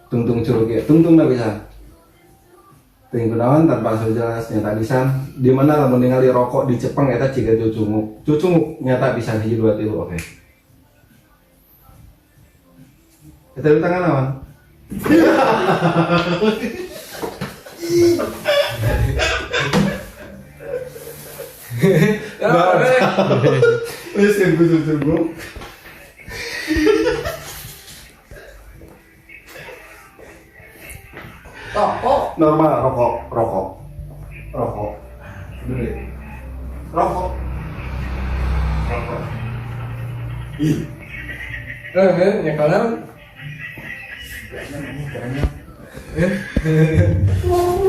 Tungtung curug ya, tungtung na bisa. Teuing kunaon tanpa alasan jelas, nyata pisan. Di mana lamun ningali rokok di Jepang eta jiga cucunguk. Cucunguk nyata pisan, hiji dua tilu, oke. Eta di tangan naon? Wis ku cucunguk. Rokok. Normal rokok, rokok. Rokok. Bener ya? Rokok. Rokok. Ih, Eh, ya kalau. Eh.